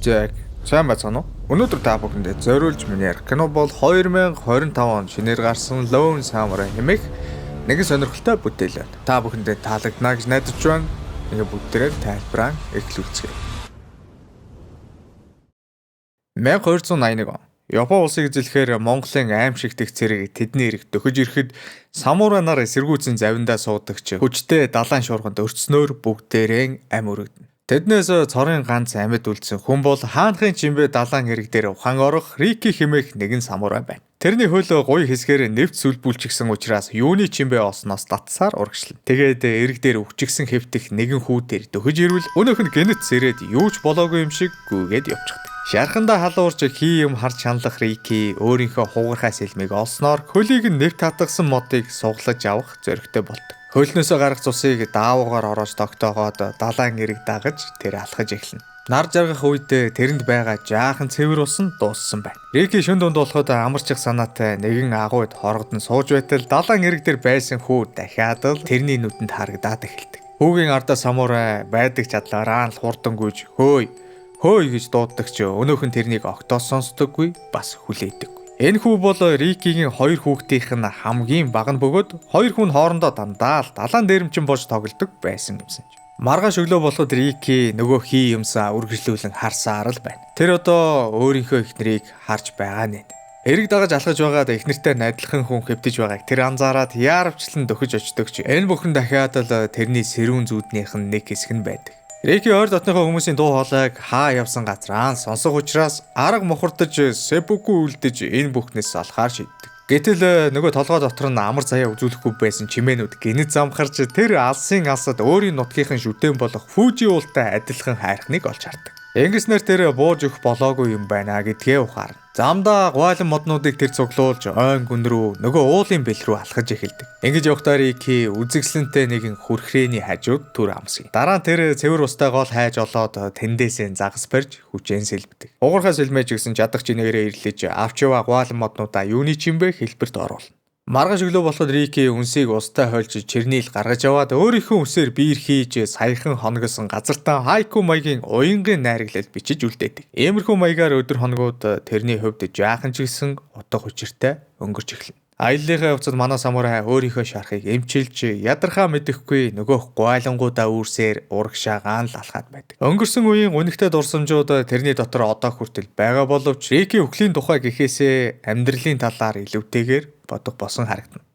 Зэг сайн байцгаана уу? Өнөөдөр та бүхэндээ зориулж миний ярих кино бол 2025 он шинээр гарсан Lone Samurai хэмээх нэгэн сонирхолтой бүтээл байна. Та бүхэндээ таалагдана гэж найдаж байна. Ингээ бүгдээрээ тайлбараа эхлүүлцгээе. 1281 он. Япон улсыг эзлэхээр Монголын аймшигт их цэрэг тэдний эрэг дөхөж ирэхэд самурай нар эсэргүүцэн завиндаа суудагч хүчтэй далайн шуурганд өртснөөр бүгдээрэн ам өргөднө. Тэднээс цорын ганц амьд үлдсэн хүн бол хаанхын чимбэ далайн эрэг дээр ухаан орох Рики хэмээх нэгэн самурай байна. Тэрний хөл гуй хэсгээр нэвт сүлбүүлчихсэн учраас юуны чимбэ олсноос татсаар урагшлана. Тэгээд эрэг дээр өвчгсөн хэвтэх нэгэн хүү дээр дөхөж ирвэл өнөөх нь гэнэт сэрээд юу ч болоогүй юм шиг гүйгээд явчихдаг. Шархандаа халуурч хий юм харж шаналх Рики өөрийнхөө хугархай сэлмийг олсноор хөлийг нь нэвт татгсан модыг суглаж авах зоригтой болдог. Хөлнөөсөө гарах цусыг даавуугаар ороож тогтоогоод далайн эрэг дагаж тэр алхаж эхэлнэ. Нар жаргах үед тэрэнд байгаа жаахан цэвэр ус нь дууссан байна. Рики шөн дунд болоход амарчих санаатай нэгэн агуйд хоргодон сууж байтал далайн эрэг дээр байсан хүү дахиад л тэрний нүдэнд харагдаад эхэлдэг. Хүүгийн ардаа самурай байдаг чадлаараа л хурдан гүйж хөөй хөөй гэж дууддаг ч өнөөх нь тэрнийг огтоос сонсдоггүй бас хүлээдэг. Энэ хүү бол Рикигийн хоёр хүүхдийнх нь хамгийн бага нь бөгөөд хоёр хүн хоорондоо дандаа л далайн дээрэмчин болж тоглодог байсан юмсан ч. Маргааш өглөө болоход Рики нөгөө хий юмсаа үргэлжлүүлэн харсаар л байна. Тэр одоо өөрийнхөө эхнэрийг харж байгаа нэ. Эрэг дагаж алхаж байгаад эхнэртэй найдлахын хүн хэвтэж байгааг тэр анзаараад яарвчлан дөхөж очдог ч энэ бүхэн дахиад л тэрний сэрүүн зүүднийх нь нэг хэсэг нь байдаг. Рики ойр дотныхоо хүмүүсийн дуу хоолойг хаа явсан газраа сонсох учраас арга мухардаж сэпүку үлдэж энэ бүхнээс алхаар шийддэг. Гэтэл нөгөө толгой дотор нь амар заяа үзүүлэхгүй байсан чимээнүүд гэнэт замхарч тэр алсын алсад өөрийн нутгийнхан шүтэн болох Фүжи уултай адилхан хайрхныг олж хардаг. Ингэснээр тэр бууж өгөх болоогүй юм байна гэдгээ ухаарна. Замдаа гуайлан моднуудыг тэр цуглуулж ойн гүн рүү нөгөө уулын бэл рүү алхаж эхэлдэг. Ингэж явахдаа Рики үзэгсэлэнтэй нэгэн хүрхрээний хажууд түр амсгий. Дараа нь тэр цэвэр устай гол хайж олоод тэндээсээ загас барьж хүчээн сэлбдэг. Угархаа сэлмэж гисэн чадах чинээрээ ирлэж авч яваа гуайлан моднуудаа юуны чимбэ хэлбэрт оруулна. Маргааш өглөө болоход Рики үнсийг устай хольж чернил гаргаж аваад өөрийнхөө үсээр биер хийж саяхан хонгосон газартаа хайку маягийн уянгийн найраглал бичиж үлдээдэг. Иймэрхүү маягаар өдөр хоногуд тэрний хувьд жаахан ч гэсэн утга учиртай өнгөрч эхэлнэ. Аяллынхаа явцад манай самурай өөрийнхөө шархыг эмчилж ядархаа мэдэхгүй нөгөөх гуайлангуудаа үүрсээр урагшаагаан л алхаад байдаг. Өнгөрсөн үеийн гунигтай дурсамжууд тэрний дотор одоо хүртэл байгаа боловч Рики өхлийн тухай гэхээсээ амьдралын талаар илүүтэйгээр бодох болсон харагдана.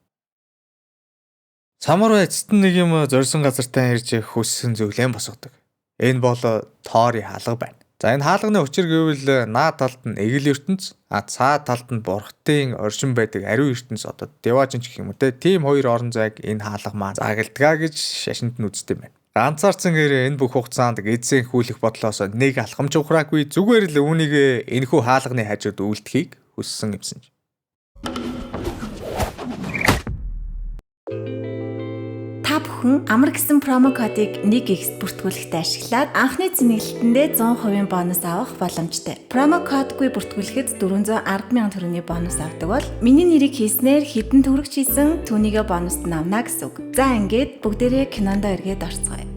Самурай эцэст нь нэг юм зорьсон газартаа ирж хүссэн зүйлээ босгодог. Энэ бол Тори хаалга байна. За энэ хаалганы учир гэвэл наа талд нь эгэл ертөнц, а цаа талд нь бурхтын оршин байдаг ариун ертөнц одоо Деважин ч гэх юм уу те. Тийм хоёр орон зайг энэ хаалга маань заагалдгаа гэж шашинд нь үздэг юм байна. Ганцаарцсан гэр энэ бүх хугацаанд эзэн хүлэх бодлоос нэг алхамч ухраагүй зүгээр л үүнийг энэхүү хаалганы хажууд үлдэхийг хүссэн юмсан ч. Та бүхэн амар гэсэн промо кодыг 1x бүртгүүлэхдээ ашиглаад анхны цэнэглэлтэндээ 100% бонус авах боломжтой. Промо кодгүй бүртгүүлэхэд 410,000 төгрөгийн бонус авдаг бол миний нэрийг хийснээр хэдэн төгрөг ч хийсэн түүнийгээ бонуст нь авна гэсэн үг. За ингээд бүгдээрээ кинондоо эргээд орцгоё.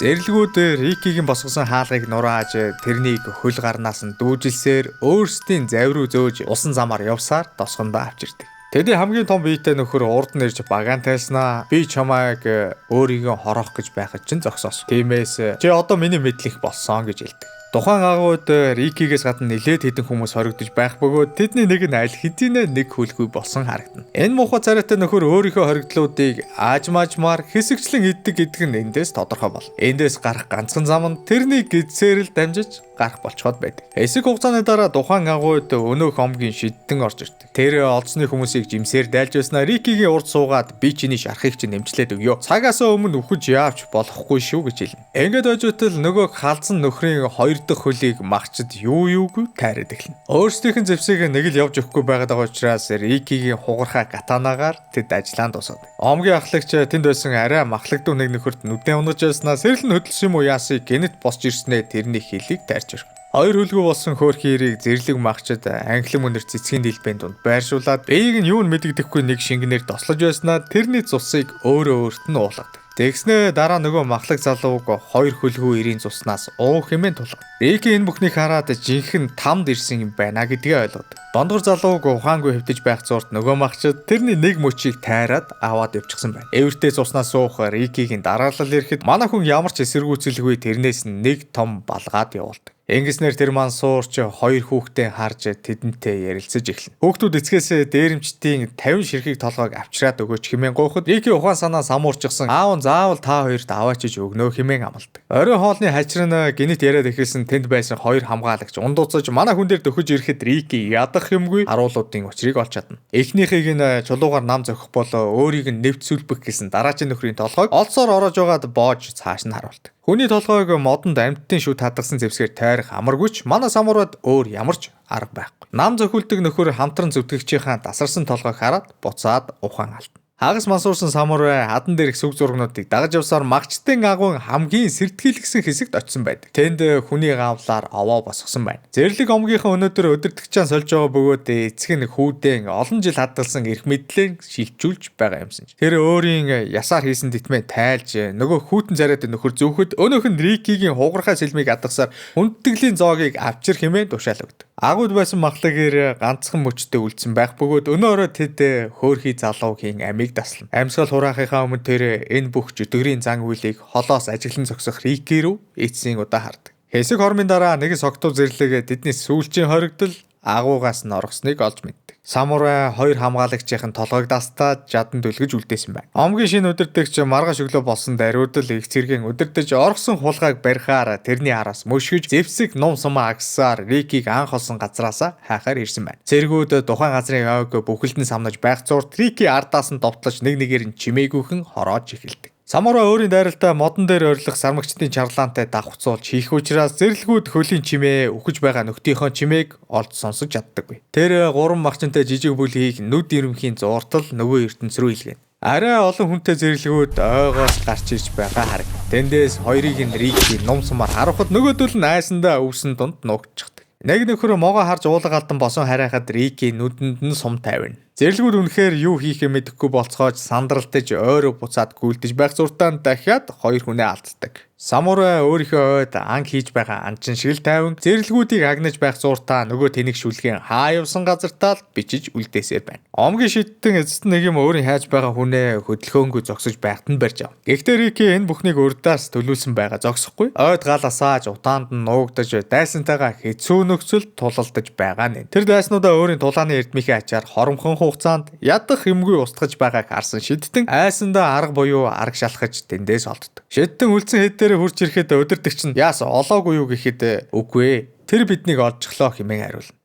Зэрлэгүүд Рикигийн босгосон хаалгыг нурааж тэрнийг хөл гарнаас нь дүүжилсээр өөрсдийн завь руу зөөж усан замаар явсаар тосгондоо авчирдаг. Тэдний хамгийн том биетэй нөхөр урд нь ирж багаан тайлснаа би чамайг өөрийгөө хорох гэж байхад чинь зогсоос. Тиймээс чи одоо миний мэдлэх болсон гэж хэлдэг. Тухайн агууд Рикигээс гадна нэлээд хэдэн хүмүүс хоригдож байх бөгөөд тэдний нэг нь аль хэдийнэ нэг хүлгүй болсон харагдана. Энэ муухай царайтай нөхөр өөрийнхөө хоригдлуудыг аажмаажмаар хэсэгчлэн иддэг гэдэг нь эндээс тодорхой бол. Эндээс гарах ганцхан зам нь тэрний гидсээр л дамжиж гарах болцоход байдаг. Хэсэг хугацааны дараа тухайн агууд өнөөх омгийн шидтэн орж ирдэг. Тэр олдсны хүмүүсийг жимсээр дайлж байснаа Рикигийн урд суугаад би чиний шархыг чинь нэмчлээд өгөө. Цагаас өмнө үхэж яавч болохгүй шүү гэж хэлнэ. Ингээд ойжтол нөгөө халдсан нөхрийн хоёр дахь хөлийг махчид юу юугүй тайраад эхэлнэ. Өөрсдийнх нь зэвсийг нэг л явж өгөхгүй байгаад байгаа учраас Рикигийн хугархаа катанагаар тэд ажиллаан дуусгадаг. Омгийн ахлагч тэнд байсан арай махлагдуу нэг нөхөрт нүдэн унгаж байснаа сэрэл нь хөдөлсөн юм уу яасыг гэнэт босч ирснээ тэрний хөлийг тайрч өргөн. Хоёр хөлгөө болсон хөөрхий эрийг зэрлэг махчид анхлан мөнөр цэцгийн дэлбээн дунд байршуулад биеийг нь юу нь мэдэгдэхгүй нэг шингэнээр тослож байснаа тэрний цусыг өөрөө өөрт нь уулгадаг. Тэгснээ дараа нөгөө махлаг залууг хоёр хөлгүү эрийн цуснаас уу хэмээн тулгана. Рики энэ бүхнийг хараад жинхэнэ тамд ирсэн юм байна гэдгээ ойлгодог. Бондгор залууг ухаангүй хэвтэж байх зурт нөгөө махчид тэрний нэг мөчийг тайраад аваад явчихсан байна. Эвэртэй цуснаас суух Рикигийн дараалал ирэхэд манай хүн ямар ч эсэргүүцэлгүй тэрнээс нэг том балгаад явуулдаг. Ингэснээр тэр мансуурч хоёр хүүхдээ харж тэдэнтэй ярилцаж эхэлнэ. Хүүхдүүд эцгээсээ дээрэмчдийн 50 ширхэг толгойг авчираад өгөөч хэмээн гуйхад Рики ухаан санаа самуурчихсан аав нь заавал та хоёрт аваачиж өгнө хэмээн амладаг. Орой хоолны хажир нь гинэт яриад эхэлсэн тэнд байсан хоёр хамгаалагч ундууцаж манай хүн дээр дөхөж ирэхэд Рики ядах юмгүй харуулуудын учрыг олж чадна. Эхнийхийг нь чулуугаар нам зохих болоо өөрийг нь нэвцүүлбэх гэсэн дараачийн нөхрийн толгойг олцоор ороож байгаад боож цааш нь харуулдаг. Хүний толгойг модонд амьтдын шүд хадгалсан зэвсгээр тойрох амаргүй ч манай самурайд өөр ямар ч арга байхгүй. Нам зохиулдаг нөхөр хамтран зүтгэгчийнхаа тасарсан толгойг хараад буцаад ухаан алдна. Хагас мансуурсан самурай хадан дээрх сүг зургнуудыг дагаж явсаар магчдын агуйн хамгийн сэртгийлгсэн хэсэгт очисон байдаг. Тэнд хүний гавлаар овоо босгосон байна. Зэрлэг омгийнхаа өнөөдөр өдөртөгчөө сольж байгаа бөгөөд эцэг нь хүүдэн олон жил хадгалсан эрх мэдлээ шилжүүлж байгаа юмсан ч. Тэр өөрийн ясаар хийсэн тэтмээ тайлж нөгөө хүүтэн царайд нөхөр зүүхэд өнөөх нь Рикигийн хугархай сэлмийг адгасаар хүндэтгэлийн зоогийг авчир хэмээн тушаал өгдөг. Агууд байсан махлаг эр ганцхан мөчтэй үлдсэн байх бөгөөд өнөө орой тэд хөөрхий залуугийн амийг таслана. Амьсгал хураахынхаа өмнө тэр энэ бүх жүдгэрийн зан үйлийг холоос ажиглан зогсох Рики рүү эцсийн удаа хардаг. Хэсэг хормын дараа нэгэн согтуу зэрлэг тэдний сүүлчийн хоригдол агуугаас нь оргосныг олж мэддэг. Самурай хоёр хамгаалагчийн толгойг дастаад жадан түлгэж үлдээсэн байна. Омгийн шинэ өдөртөгч маргааш өглөө болсон даруйдал их цэргийн өдөртөж оргосон хулгайг барихаар тэрний араас мөшгөж зэвсэг нум сумаа агсаар Рикийг анх олсон газраасаа хайхаар ирсэн байна. Цэргүүд тухайн газрын ойг бүхэлд нь самнаж байх зурт Рики ардаас нь довтлож нэг нэгээр нь чимээгүйхэн хороож эхэлдэг. Самурай өөрийн дайралтай модон дээр ойрлох сармагчдын чарлаантай давхцуулж хийх учраас зэрлэгүүд хөлийн чимээ үхэж байгаа нөхдийнхөө чимээг олж сонсож чаддаггүй. Тэр гурван махчинтай жижиг бүлгийг нүд ирэмхийн зууртал нөгөө ертөнц рүү илгээнэ. Арай олон хүнтэй зэрлэгүүд ойгоос гарч ирж байгаа харагд. Тэндээс хоёрыг нь Рики нум сумаар харахад нөгөөдөл нь айсандаа өвсөн дунд нуугдчихдаг. Нэг нөхөр могоо харж уулга алдан босон харайхад Рики нүдэнд нь сум тавина. Зэрлэгүүд үнэхээр юу хийхээ мэдэхгүй болцоож сандралтаж ойроо буцаад гүйлдэж байх зуртаа дахиад хоёр хүнээ алддаг. Самурай өөрийнхөө ойд анг хийж байгаа анчин шиг л тайван зэрлэгүүдийг агнаж байх зуртаа нөгөө тэнэг шүлгийн хаа явсан газартаа л бичиж үлдээсээр байна. Омгийн шидтэн эцэст нэг юм өөрийн хайж байгаа хүнээ хөдөлгөөнгүй зогсож байхад нь барьж ав. Гэхдээ Рики энэ бүхнийг урдаас төлөвлөсөн байгаа зогсохгүй. Ойд гал асааж утаанд нь нуугдаж дайсантайгаа хэцүү нөхцөлд тулалдаж байгаа нэ. Тэр дайснуудаа өөрийн тулааны эрдмийнхээ ачаар хоромхон хугацаанд ядах юмгүй устгаж байгааг харсан шидтэн айсандаа арга буюу арга шалхаж тэндээс олддог. Шидтэн үлдсэн хэд дээр хурж ирэхэд өдөртөгч нь яас олоогүй юу гэхэд үгүй ээ. Тэр биднийг олжглоо хэмээн хариулна.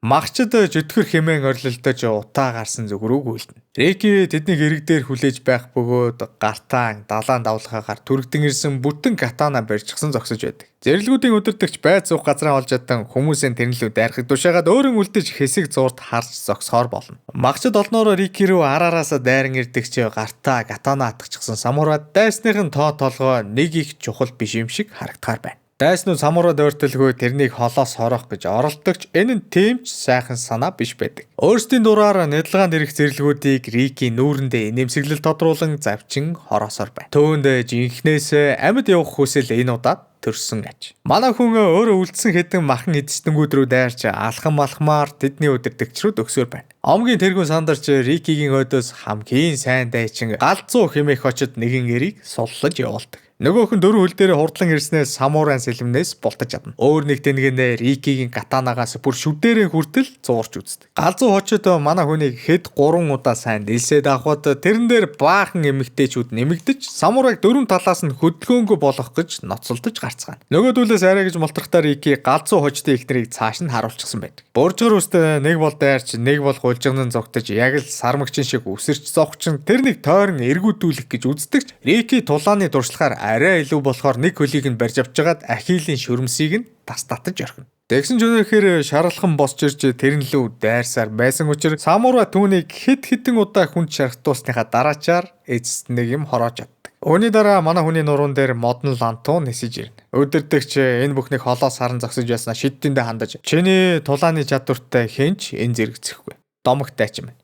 Магчид жүтгэр хэмээн орилдож утаа гарсан зүг рүү гүйлдэнэ. Рики тэднийг эрэг дээр хүлээж байх бөгөөд гартаан далаан давлахаагаар түрэгдэн ирсэн бүтэн катана барьчихсан зогсож байдаг. Зэрлэгүүдийн өдөртөгч байц суух газраа олж чадан хүмүүсийн тэрнлүү дайрахыг тушаагаад өөрөн үлдэж хэсэг зурд харж зогсохоор болно. Магчид олноороо Рики рүү ар араасаа дайран ирдэг чи гартаа катана атгачихсан самурай дайсных нь тоо толгой нэг их чухал биш юм шиг харагдахаар байна. Дайснууд самурайд ойртолгүй тэрнийг холоос хорох гэж оролдогч энэ нь тийм ч сайхан санаа биш байдаг. Өөрсдийн дураар нядалгаанд ирэх зэрлэгүүдийг Рики нүүрэндээ инээмсэглэл тодруулан завчин хороосоор байна. Төөнд жинхнээс амьд явах хүсэл энэ удаад төрсөн аж. Манай хүн өөрөө үлдсэн хэдэн махан эдсдэнгүүд рүү дайрч алхам алхмаар тэдний өдөртөгч рүү дөхсөөр байна. Омгийн тэргүүн сандарч Рикигийн ойдоос хамгийн сайн дайчин галзуу хэмээх очид нэгэн эрийг суллаж явуулдаг. Нөгөөх нь дөрвөн хөл дээрээ хурдлан ирснээр самурайн сэлмнээс бултаж чадна. Өөр нэг тэнэгнээ Рикигийн катанагаас бүр шүдээрээ хүртэл зуурч үздэг. Галзуу хочид манай хүнийг хэд 3 удаа сайн нэлсээд авахад тэрэн дээр баахан эмэгтэйчүүд нэмэгдэж самурайг дөрвөн талаас нь хөдөлгөөнгүй болгох гэж ноцолдож гарцгаана. Нөгөөдүүлээс арай гэж мултрахтаа Рики галзуу хочдын эхнэрийг цааш нь харуулчихсан байдаг. Буржгар үстэй нэг бол дайрч нэг бол гулжигнан зогтож яг л сармагчин шиг үсэрч зогчин тэр нэг тойрон эргүүдүүлэх гэж үздэгч Рики тулааны туршлагаар арай илүү болохоор нэг хөлийг нь барьж авч жагаад Ахилийн шүрмсийг нь тас татаж орхино. Тэгсэн ч өнөөхөр шаралхан босч ирж тэрэн лүү дайрсаар байсан учир самурай түүнийг хэд хэдэн удаа хүнд шархтуулсныхаа дараачаар эцэст нэг юм хороож чаддаг. Үүний дараа манай хүний нуруунд дээр модон лантуу нисэж ирнэ. Өдөрдөгч энэ бүхнийг холоос харан зогсож байснаа шидтэндээ хандаж чиний тулааны чадвартай хэнч энэ зэрэгцэхгүй. Домогтой ч юм.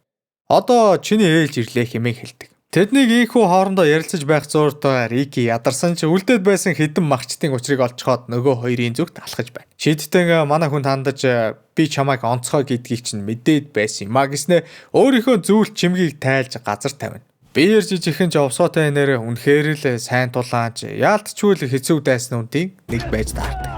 Одоо чиний ээлж ирлээ хэмээн хэлдэг. Тэднийг ийхүү хоорондоо ярилцаж байх зуурт Рики ядарсан ч үлдээд байсан хэдэн махчдын учрыг олцоход нөгөө хоёрын зүгт алхаж байна. Шидтэн манай хүнд хандаж би чамайг онцгой гэдгийг чинь мэдээд байсан юм а гэснээ өөрийнхөө зүйл чимгийг тайлж газар тавина. Биеэр жижигхэн ч овсоотой нэр үнэхээр л сайн тулаанч яалтчгүй л хэцүү дайснуудын нэг байж таардаг.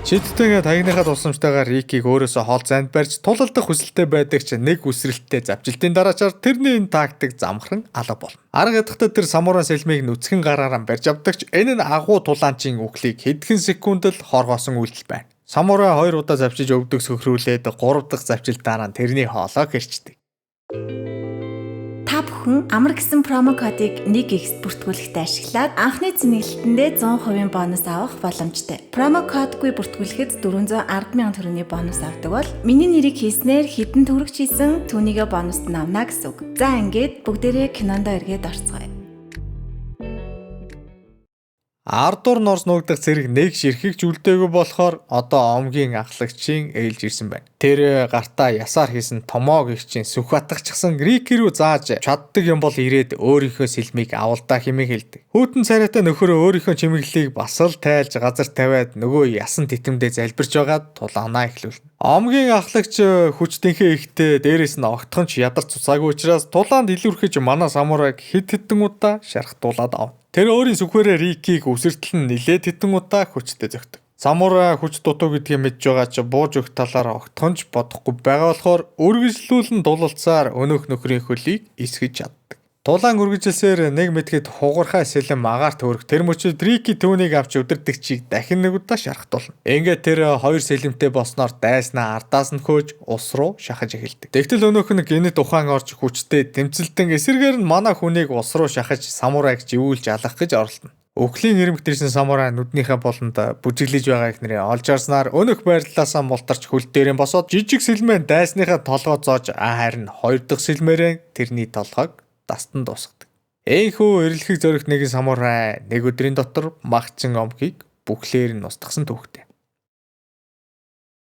Шидтэн тагныхаа тусламжтайгаар Рикийг өөрөөсөө хол зайд барьж тулалдах хүсэлтэй байдаг ч нэг үсрэлттэй завжилтын дараачаар тэрний энэ тактик замхран алга болно. Арга ядахтаа тэр самурай сэлмийг нүцгэн гараараа барьж авдаг ч энэ нь агуу тулаанчийн үхлийг хэдхэн секунд л хоргоосон үйлдэл байна. Самурай 2 удаа завчиж өвдөг сөхрүүлээд 3 дахь завжилт дараа нь тэрний хоолой хэрчдэг. Та бүхэн амар гэсэн promo кодыг 1x бүртгүүлэхдээ ашиглаад анхны цэнэглэлтэндээ 100% бонус авах боломжтой. Promo кодгүй бүртгүүлэхэд 410,000 төгрөгийн бонус авдаг бол миний нэрийг хийснээр хэдэн төгрөг ч хийсэн түүнийгээ бонуст нь авна гэсэн үг. За ингээд бүгдээрээ кинондоо эргээд орцгоё. Ардуур норс нуугдах зэрэг нэг ширхэг ч үлдээгүй болохоор одоо омгийн ахлагчийн ээлж ирсэн байна. Тэр гартаа ясаар хийсэн томоог их чинь сүх батгчихсан Рики рүү зааж чаддаг юм бол ирээд өөрийнхөө сэлмийг авалдаа хэмээн хэлдэг. Хүүтэн царайтай нөхөрөө өөрийнхөө чимэглэлийг бас л тайлж газар тавиад нөгөө ясан титэмдээ залбирч байгаад тулаанаа эхлүүлнэ. Омгийн ахлагч хүч тэнхээ ихтэй дээрээс нь огтхон ч ядарч цуцаагүй учраас тулаанд илүүрхэж манай самурайг хэд хэдэн удаа шархтуулад авна. Тэр өөрийн сүхээрээ Рикийг үсэртэл нь нилээд хэдэн удаа хүчтэй зөгтөг. Самурай хүч дутуу гэдгийг мэдж байгаа ч бууж өгөх талаар огтхон ч бодохгүй байгаа болохоор үргэлжлүүлэн дулалцаар өнөөх нөхрийн хөлийг эсгэж чаддаг. Тулаан үргэлжилсээр нэг мэтгэд хугархай сэлэм агаар төөрөх тэр мөчид Рики түүнийг авч өдөрдөгчийг дахин нэг удаа шархтуулна. Ингээд тэр хоёр сэлэмтэй болсноор дайснаа ардаас нь хөөж ус руу шахаж эхэлдэг. Тэгтэл өнөөх нь гинэт ухаан орж хүчтэй тэмцэлтэн эсэргээр нь манай хүнийг ус руу шахаж самурайг живүүлж алах гэж оролдоно. Өхлийн ирмэгт ирсэн самурай нүднийхээ болонд бүжиглэж байгаа их нэрээ олж харснаар өнөх байрлалаасаа мултарч хөл дээрээ босоод жижиг сэлмээ дайсныхаа толгой зоож харин хоёр дахь сэлмээрээ тэрний толгойг дастан дуусгадаг. Эйхүү эрэлхэг зоригт нэгэн самурай нэг өдрийн дотор магчин омгийг бүхлээр нь устгасан түүхтэй.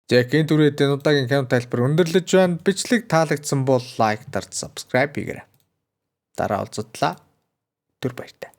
Жекийн түрээд энэ удаагийн кино тайлбар өндөрлөж байна. Бичлэг таалагдсан бол лайк дарж subscribe хийгээрэй. Дараа уулзтлаа. Түр баяртай.